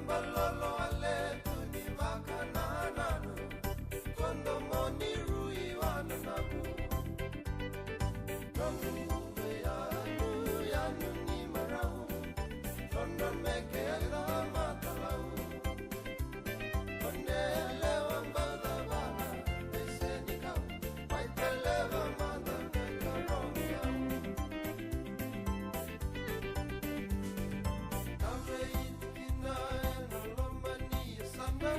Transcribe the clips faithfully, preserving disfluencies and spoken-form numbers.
Balolo wale tu ni vakanananu, kondo moni rui wananavu. Nomu veiyanu yanu ni marau, kondo meke ala matalau. Onele wambau da vana, veiseni kau, mai tele wamada mai karomi au. Kave iti kina ena loma ni yasana,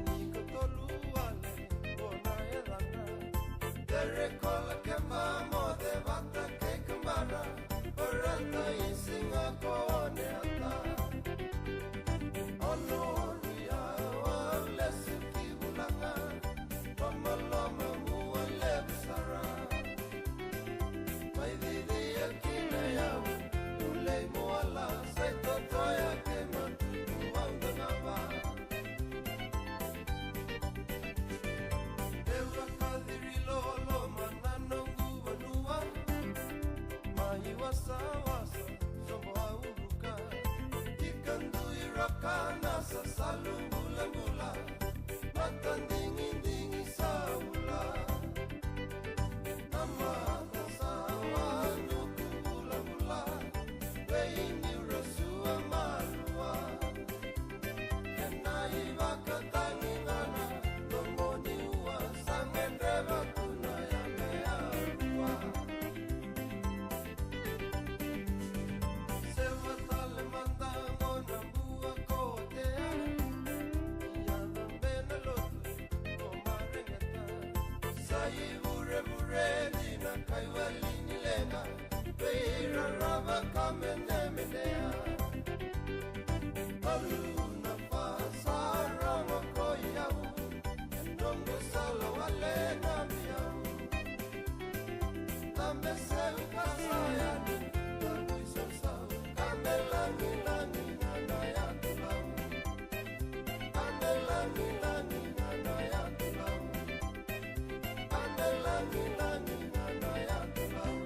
ni ko tolu wale ko na yacana. Tere kola kema moce vata kei kamara, o rato isiga ko one ata. Ono ria wa lesu ki vulaga, lomaloma mua levu sara. Mai cici e kina yau, ulei muala, sai totoya kei matuku au dagava. Eura kaciri loloma na noqu vanua, mai wasawasa sobo au ruka. Ika dui roka na sasalu bulabula, mata digidigi sa ula. Na mata sa wanuku bulabula, vei niu rasua malua. Ena ivakatagigana, nomuni ua sa gedreva tu na yaga ya rua. Sema tale mada qo na bua ko tea, ia na bena lotu ko mareqeta. Sa ivurevure ni na kaiwali ni leqa, vei ira rava ka menemenea. Alu na fa sa rogo ko i au, e noqu sala wale na biau. Tabe seu ka sa yani, tabu i sausau, kabe lagilagi na na yatu lau. Kabe lagilagi na na yatu lau. Kabe lagilagi na na yatu lau.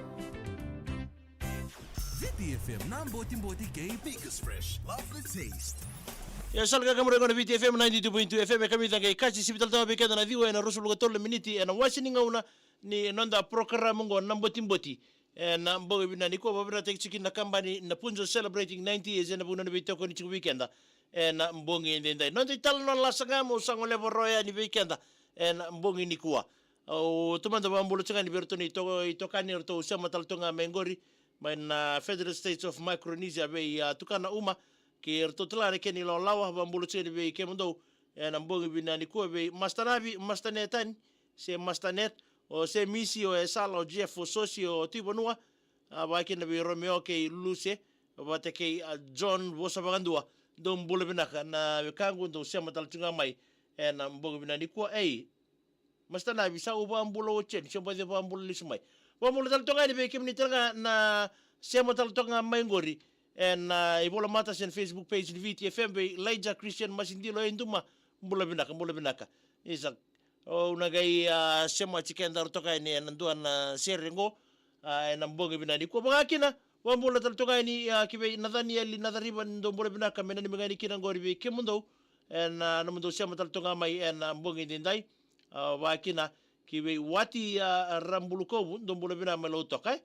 Viti F M na Botiboti kei Biggest Fresh. Love the taste. Ia, sa lako ka marautaka na Viti F M ninety-two point two F M, e kamita qai kasi sivi tale toka vei keda na ciwa ena ruasagavulu ka tolu na miniti ena wase ni gauna ni noda porokaramu oqo na Botiboti. Ena bogi vinaka nikua, vakavinavinakataki tiko kina na kabani na Punjas celebrating ninety years ena vuku ni nona veitokoni tiko vei keda ena bogi edaidai. Noda italanoa lasa ga mo sa goleva rawa yani vei keda ena bogi nikua. Au taumada vakabula tiko ga yani vei iratou na ito-, itokani eratou sema tale tu ga mai qori, mai na Federated States of Micronesia, vei, a, Tukana Uma, kei iratou tale ga na kena ilawalawa. Vakabula tiko yani vei kemudou ena bogi vinaka nikua, vei Master Navi, Master Net tani, se Master Net, o Semisi, o Esala, o Jeff, o Sosi, o Tuivanua, a, vaka kina vei Romeo kei Luse, vata kei, a, John Vosa Vakadua. Dou bula vinaka na wekaqu, dou sema tale tu ga mai ena bogi vinaka nikua. Ei, Master Navi, sa u vakabula oti yani, se baci vakabula lesu mai. Vakabula tale toka yani vei kemuni tale ga na sema tale toka ga mai qori ena, a, ivolamata se na Facebook page ni Viti F M, vei Elijah Christian Masidilo, e duma, bula vinaka, bula vinaka. Isa, au na qai, a, sema tiko e daru toka yani ena dua na sere qo, a, ena bogi vinaka nikua. Vaka kina, vakabula tale toka yani, a, ki vei Nathanieli Nacariva, dou bula vinaka, me nanumi ga yani kina qori vei kemudou ena, a, nomudou sema tale toka mai ena bogi edaidai. A, vaka kina ki vei Wati, a, Rabulukovu, dou bula vinaka mai Lautoka, e.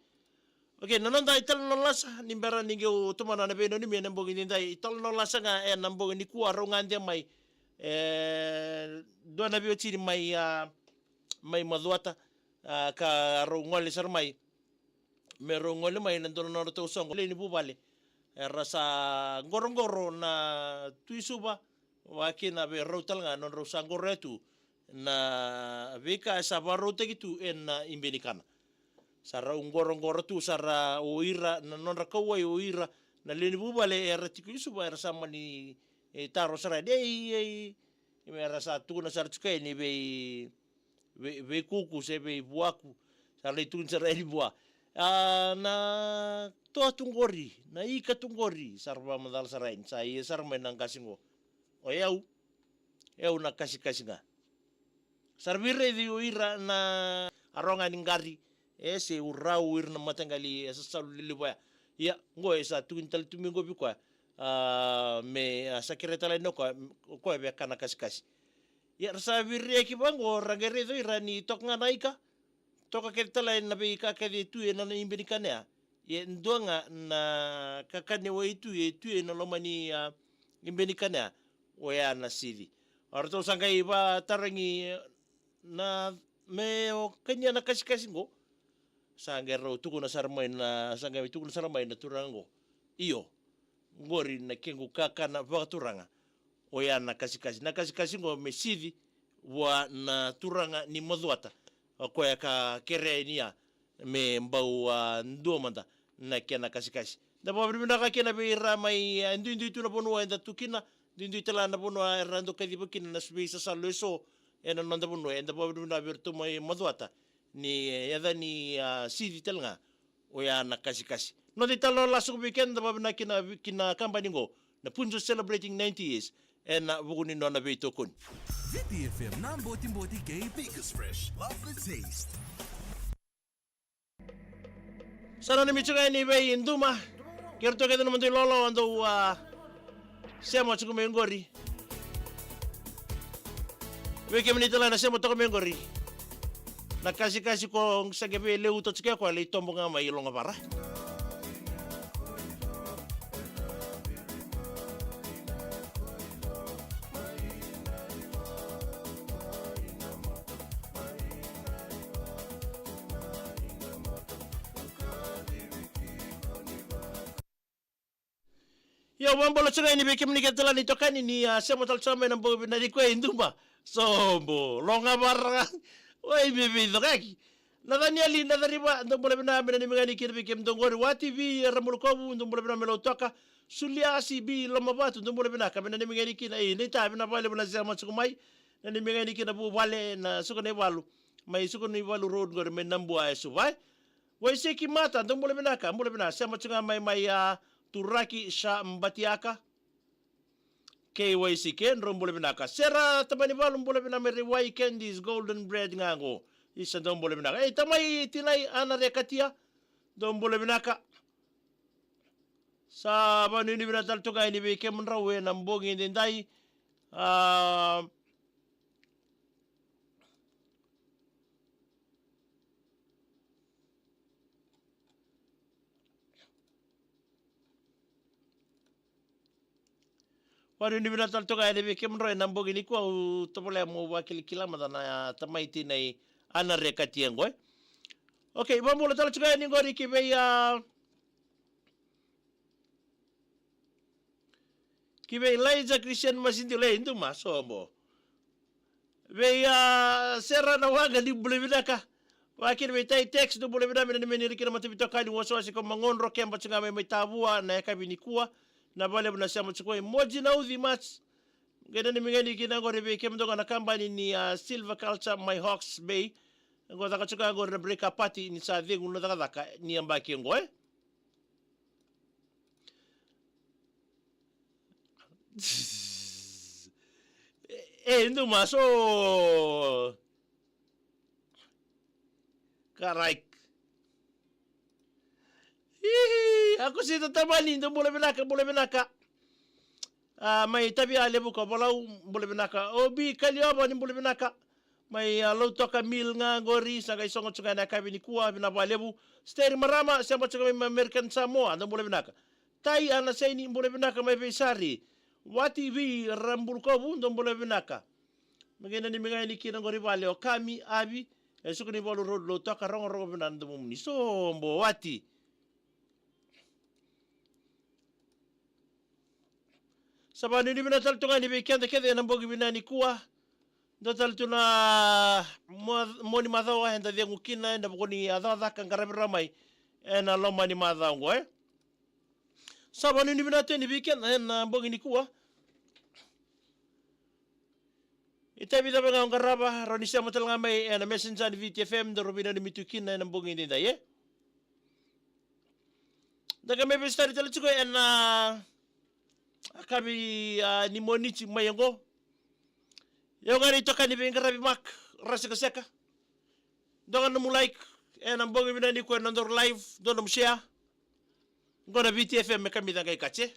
Okei, na noda italanoa lasa, ni bera ni qai au tomana na veinanumi ena bogi edaidai, italanoa lasa ga ena bogi nikua, rau gade mai e dua na veiwatini mai, a, mai Macuata, a, ka rau gole sara mai, me rau gole mai na dua na nodratou soqo lewe ni vuvale. Era sa qoroqoro na Tui Suva, vaka kina vei rau tale ga na nodrau sa qoroya tu na veika e sa vakarautaki tu ena ibe ni kana. Sa rau qoroqoro tu sara o ira na nodra kauwai, o ira na lewe ni vuvale era tiko i Suva, era sa mani, e, taro sara yani, ei, ei, era sa tukuna sara tiko yani vei, vei, vei Kuku se vei Vuaku, sa lai tukuna sara yani vua. A, na toa tu qori, na ika tu qori, sa ra vakamacala sara yani, sa ia sara mai na qase qo. O yau, e au na kasikasi ga. Sa ra veiraici o ira na aroga ni qari, e, se u rau ira na mataqali e sasalu lelevu ya. Ia, qo e sa tukuni tale tu mai qo vei koya. a, me, a, sa kerea tale yani o koya, o koya via kana kasikasi. Ia ra sa viriaki vaqo, ra qai raica o ira ni toka ga na ika, toka kece tale na veika kece e tu ena nona ibe ni kana ya. Ia e dua ga na kakana e wai tu, e tu ena loma ni, a, ibe ni kana ya, oya na sici. O ratou sa qai vatarogi na, me o kania na kasikasi qo. Sa qai rau tukuna sara mai na, sa qai tukuna sara mai na turaga qo. Io, qori na kequ kakana vakaturaga. Oya na kasikasi. Na kasikasi qo me sici vua na turaga ni Macuata. O koya ka kerea yani ya me bau, a, dua mada na kena kasikasi. Da vakavinavinaka kina vei ira mai, a, duidui tu na vanua eda tu kina, duidui tale na vanua era dau kaciva kina na veisasalo eso ena noda vanua. Eda vakavinavinaka vei iratou mai Macuata ni, e, yaca ni, a, sici tale ga oya na kasikasi. Noda italanoa lasu vei keda, da vakavinavinaka kina, kina kabani qo na Punjas Celebrating ninety years ena vuku ni nona veitokoni. V T F M na botiboti kei Baker's Fresh. Lovely taste. Sa nanumi tiko ga yani vei Duma kei ratou kece na nomudou ilolo dou, a, sema tiko mai qori. Vei kemuni tale na sema toka mai qori. Na kasikasi ko sa qai vei leu toka tiko, ko lai tobo ga mai Logavara. Ia, vakabula tiko ga yani vei kemuni kece tale na itokani ni, a, sema tale tiko mai na bogi vinaka nikua e Duma. Sobo, Logavara. Oi, me veicokaki. Na Danieli, na Cariva, dou bula vinaka, me nanumi ga yani kina vei kemudou qori. Wati V, Rabulukovu, dou bula vinaka me Lautoka. Suliasi B, Lomavatu, dou bula vinaka, me nanumi ga yani kina. Ei, naita, vinaka vakalevu na sema tiko mai. Nanumi ga yani kina vuvale na Sukanaivalu. Mai Sukanaivalu Road qori, mai Nabua e Suva. Waisiki Mata, dou bula vinaka, bula vinaka, sema tiko ga mai, mai, a, Turaki, Sa Batiaka. Kei Waisiki, drau bula vinaka. Sera Tabanivalu, bula vinaka mai Raiwai, Candies Golden Bread ga qo. Isa, dou bula vinaka. Ei, tamai tinai Ana Rekatia, dou bula vinaka. Sa vanuinui vinaka tale tu ga yani vei kemudrau ena bogi edaidai. A, vanuinui vinaka tale tu ga yani vei kemudrau ena bogi nikua, au tovolea meu vakilakila mada na tamai tinai Ana Rekatia qo, e. Okay, vakabula tale tu ga yani qori ki vei, a, ki vei Elijah Christian Masidila, e Duma, sobo. Vei, a, Sera Nawaqa, ni bula vinaka. Vakakina vei Tai Tex, dou bula vinaka, me nanumi yani kina mataveitokani wasewase ko Magodro, keba tiko ga mai, mai Tavua na yakavi nikua. Vinaka vakalevu na sema tiko mai. Moji Nauci Mats. Qai nanumi ga yani kina qori vei kemudou ga na kabani ni, a, Silver Culture mai Hawke's Bay. Qo caka tiko ga qori na break up party ni sa cegu na cakacaka ni yabaki qo, e. E, Duma, so. Karaik. Hihi, Akosita Tamani, dou bula vinaka, bula vinaka. A, mai Tavia Levu ka Volau, bula vinaka. Obi Kaliova, ni bula vinaka. Mai, a, Lautoka Mill ga qori, sa qai sogo tiko ga ena yakavi nikua, vinaka vakalevu. Steri Marama, sema tiko mai American Samoa, dou bula vinaka. Tai Ana Saini, bula vinaka mai Veisari. Wati V Rabulukovu, dou bula vinaka. Me qai nanumi ga yani kina qori vale o Kami, Avi, e Sukanaivalu Road, Lautoka, rogorogo vinaka na domomuni. Sobo, Wati. Sa vanuinui vinaka tale tu ga yani vei keda kece ena bogi vinaka nikua. Dua tale tu na mo-, mua ni macawa eda cegu kina ena vuku ni a cakacaka qaravi rawa mai ena loma ni macawa qo, e. Sa vanuinui vinaka tu yani vei keda ena bogi nikua. Itavi cava ga o qarava, rawa ni sema tale ga mai ena Messenger ni V T F M, daru veinanumi tu kina ena bogi edaidai, e. Da qai mai veisitari tale tiko ena, a, yakavi, a, ni Moniti mai oqo. Io, qai itokani veiqaravi Mark Rasekaseka. Dua ga nomu like ena bogi vinaka nikua ena nodaru live, dua nomu share. Qo na V T F M me kamica qai kace.